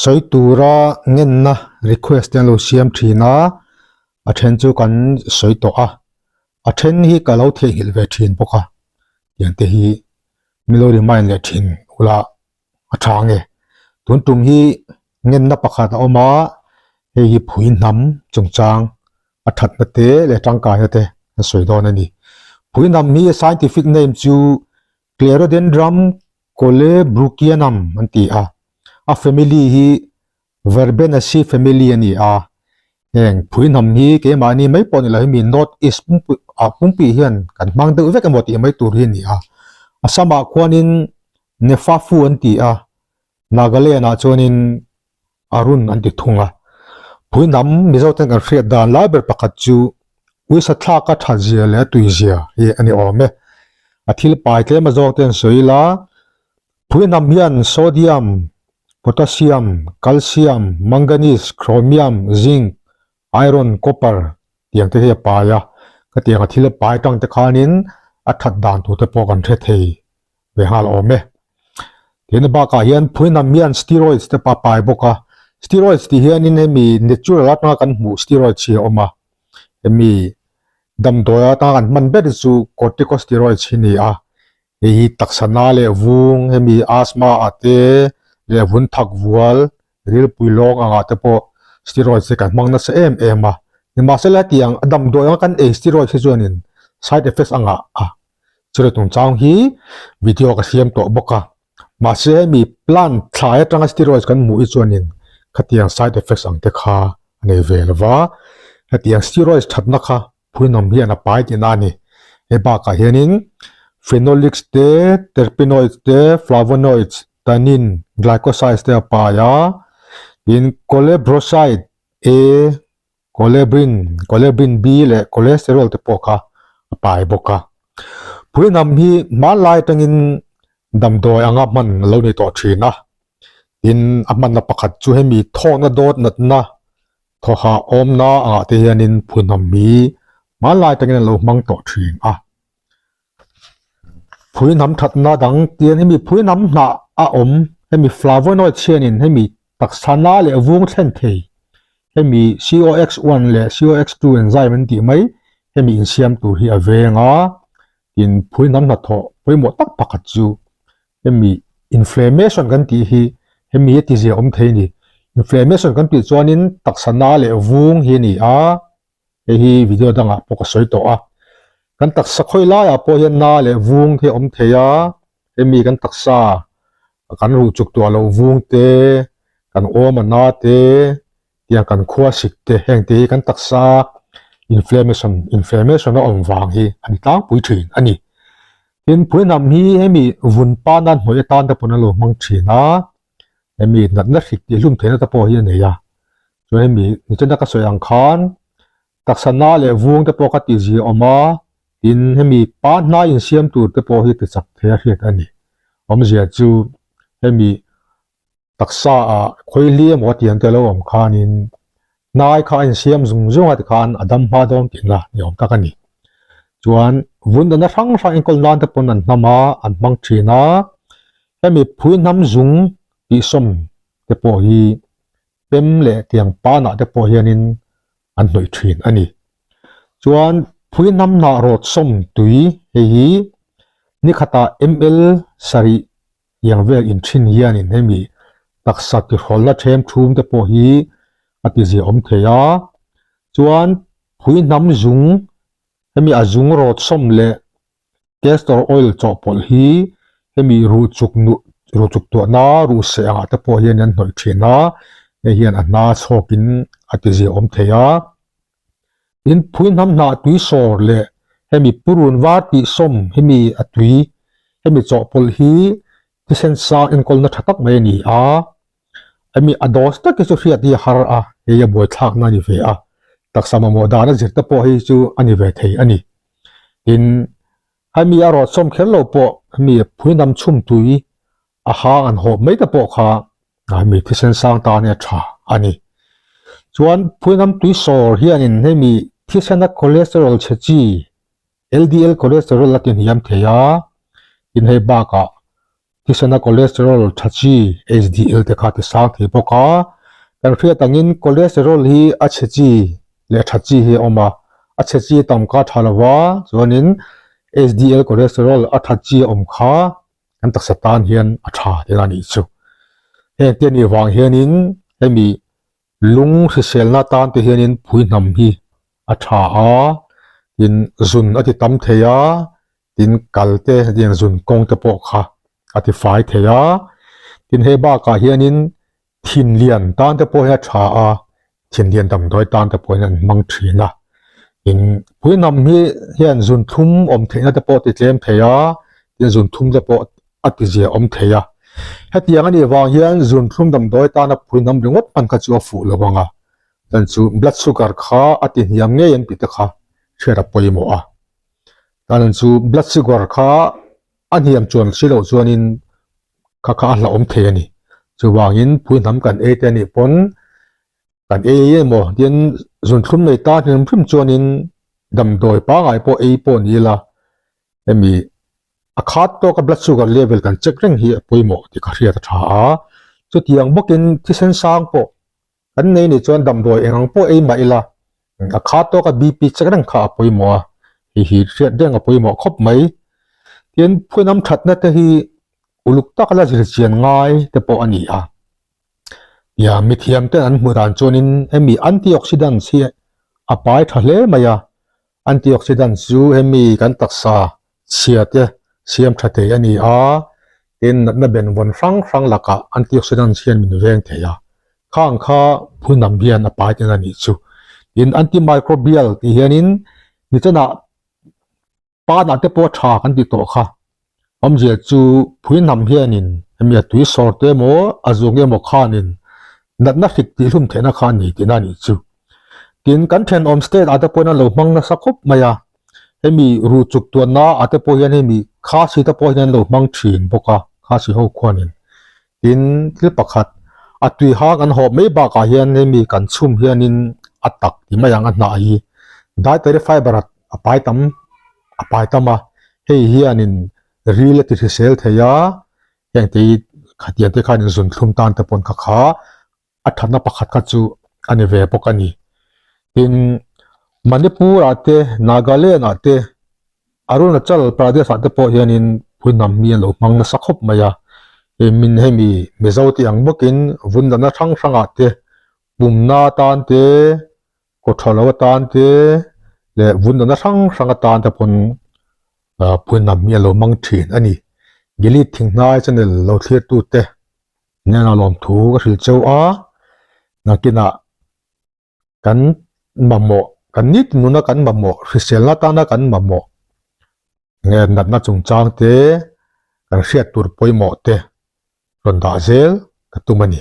Sawi tura ngenna request te an lo siam thin a, a then chu kan sawi tawh a, a then hi ka lo theihnghilh ve thin bawk a, tiang te hi min lo remind leh thin ula a tha nge. Tun tum hi ngenna pakhat a awm a, hei hi phui hnam chungchang a thatna te leh tangkaina te an sawi dawn a ni. Phui hnam hi scientific name chu Clerodendrum Colebrookianum an ti a, a family hi Verbenaceae family a ni a, heng phui hnam hi keimahni mai pawh ni lo hemi North East pumpu ah pumpui hian kan hmang deuh vek emaw tih mai tur hi a ni a, Assam ah khuanin Nefafu an ti a, Nagaland ah chuanin Arun an ti thung a. Phui hnam Mizo ten kan hriat dan lai ber pakhat chu uisa thlak a that zia leh a tui zia hi a ni awm e. A thil pai tlem a zawk te an sawi ila, phui hnam hian sodium, potassium, calcium, manganese, chromium, zinc, iron, copper tiang te hi a pai a. Khatiang a thil a pai tang te khanin a that dan tur te pawh kan hre thei ve nghal awm e. Tin bakah hian phuinam hian steroids te pawh a pai bawk a, steroids tih hianin hemi natural atanga kan hmuh steroids hi a awm a, hemi damdawi atanga kan hman ber chu corticosteroids hi a ni a, hei hi taksa na leh vung hemi asthma ah te leh vun thak vual rilpui lawng angah te pawh steroids hi kan hmang nasa em em a, nimahsela hetiang a damdawi anga kan ei steroids hi chuanin side effects angah a Chutah chungchang hi video ka siam tawh bawk a, mahse hemi plant thlai atanga steroids kan hmuh hi chuanin khatiang side effects ang te kha a nei ve lo va, hetiang steroids thatna kha phuinawm hian a pai tihna a ni. Hei bakah hianin phenolics te, terpenoids te, flavonoids, tannin, glycosides te a pai a, tin colebroside A, Cholebrin, Cholebrin B leh Cholesterol te pawh kha a pai bawk a. Phuihnam hi hmanlai atangin damdawi anga hman a lo ni tawh thin a. Tin, a hmanna pakhat chu hemi thawkna dawt natna thawha awmna angah te hianin phuihnam hi hmanlai atangin a lo hmang tawh thin a. Phuihnam thatna dang tian hemi phuihnam hnah a awm hemi flavonoids hianin hemi taksa na leh vung thlen thei hemi COX-1 leh COX-2 enzyme an tih mai hemi insiam tur hi a veng a, tin phuihnam hnathawh pawimawh tak pakhat chu hemi inflammation kan tih hi hemi a tizia awm thei a ni. Inflammation kan tih chuanin taksa na leh vung hi a ni a. Hei hi video dangah pawh ka sawi tawh a, kan taksa khawi laiah pawh hian na leh vung hi a awm thei a, hemi kan taksa kan ruh chuk tuah loh vung te, kan awm a na te, tiang kan khua sik te heng te hi kan taksa inflammation inflammation a awm vang hi a ni tlangpui thin a ni. Tin, phuihnam hi hemi vun pana hnawih atan te pawn a lo hmang thin a, hemi natna hrik tih hlum theihna te pawh hi a nei a. Chuan hemi nichina ka sawi ang khan taksa na leh vung te pawh ka tih zia awm a, tin hemi pa hnai insiam tur te pawh hi ti chak thei a hriat a ni. Awmzia chu hemi taksa ah khawihli emaw tih ang te lo awm khanin hnai kha a insiam zung zung a tikhan a dam hma dawn tihna ni awm tak a ni. Chuan vun dana hrang hrang enkawl nan te pawn an hnam a, an hmang thin a, hemi phui hnam zung tih sawm te pawh hi pem leh tiang panah te pawh hianin an hnawih thin a ni. Chuan phui hnam hnah rawt sawm tui hei hi ni khatah ml sarih tiang vel in thin hianin hemi taksa tihrawlna them thum te pawh hi a ti zia awm thei a. Chuan phui hnam zung hemi a zung rawt sawm leh Castor oil chawhpawlh hi hemi ruh chuk nuh ruh chuk tuahna ruh seh angah te pawh hian an hnawih thin a, hei hian a hna chhawkin a ti zia awm thei a. Tin, phui hnam hnah tui sawr leh hemi purun var tih sawm hemi a tui hemi chawhpawlh hi thisen sang enkawlna tha tak mai a ni a. Hemi a dose tak hi chu hriat hi a har a, hei a buaithlakna a ni ve a, taksa mamawh dan a zir te pawh hei chu a ni ve thei a ni. Tin, hemi a rawt sawm kher lo pawh hemi phuinam chhum tui a hang an hawp mai te pawh kha hemi thisen sang tan hi a tha a ni. Chuan phuinam tui sawr hianin hemi thisena cholesterol chhe chi LDL cholesterol a ti hniam thei a, tin hei bakah. Thisena cholesterol tha chi HDL te kha ti sang thei bawk a. Kan hriat angin cholesterol hi a chhe chi leh tha chi hi a awm a, a chhe chi tam kha tha lo va, chuanin HDL cholesterol a tha chi a awm kha kan taksa tan hian a tha tihna a nih chu. Heng te nih vang hianin hemi lung hriselna tan te hianin phui hnam hi a tha a, tin zun a ti tam thei a, tin kal te hetiang zun kawng te pawh kha a ti fai thei a, tin hei bakah hianin thin lian tan te pawh hi a tha a, thin lian damdawi tan te pawhin an hmang thin a, tin pui hnam hi hian zun thlum awm theihna te pawh a ti tlem thei a, tin zun thlum te pawh a ti zia awm thei a, hetiang anih vang hian zun thlum damdawi tana pui hnam ringawt hman kha chu a fuh lo ang a, chuan chu blood sugar kha a ti hniam ngei an tih te kha hriat a pawimawh a. Chuan chu blood sugar kha a hniam chuan si loh chuanin kha kha a hlauhawm thei a ni. Chuvangin pui hnam kan ei te anih pawn kan ei ei emaw tin zunthlum nei ta hrim hrim chuanin damdawi pangngai pawh ei pawh ni ila hemi a khat tawka blood sugar level kan check reng hi a pawimawh tih ka hriat a tha a. Chutiang bawkin thisen sang pawh Kan nei nih chuan damdawi eng ang pawh ei mah ila, a kha tawka BP check reng kha a pawimawh a, hei hi hriat reng a pawimawh khawp mai. Tin, phuinam thatna te hi uluk taka la zir chian ngai te pawh a ni a. Tia mithiam ten an hmuh dan chuanin hemi antioxidants hi a pai tha hle mai a, Antioxidants chu hemi kan taksa chhia te siam tha thei a ni a, tin natna benvawn hrang hrang lakah antioxidants hian min veng thei a, khang kha phunam hian a pai thin a nih chu. Tin antimicrobial tih hianin nichanah panah te pawh tha kan ti tawh kha, awmzia chu phuihnam hianin hemi a tui sawr te emaw a zung emaw khanin natna hrik tihhlum theihna kha a ni tihna a nih chu. Tin, kan thenawm state ah te pawhin an lo hmang nasa khawp mai a, hemi ruh chuk tuanna ah te pawh hian hemi khasi te pawh hian an lo hmang thin bawk a, khasi ho khuanin. Tin, thil pakhat, a tui hang an hawp mai bakah hian hemi kan chhum hianin a tak ti mai ang a hnah hi dietary fibre a pai tam a pai tam a, hei hianin ril a ti hrisel thei a, heng te hi khatiang te khanin zunthlum tan te pawn kha kha a thatna pakhat kha chu a ni ve bawk a ni. Tin, Manipur ah te, Nagaland ah te, Arunachal Pradesh ah te pawh hianin phuihnam mi an lo hmang nasa khawp mai a. Hei min hemi Mizo tih ang bawkin vundanna hrang hrang ah te, pumna atan te, kawtha lo atan te leh vundanna hrang hrang atan te pawn phuihnam mi an lo hmang thin a ni. Gilead Thinghnai channel lo thlir tute. Nena lawmthu ka hrilh cheu a, nakinah kan mamawh, kan nitin nuna kan mamawh, hriselna atana kan mamawh nge natna chungchang te, kan hriat tur pawimawh te rawn dah zel ka tum a ni.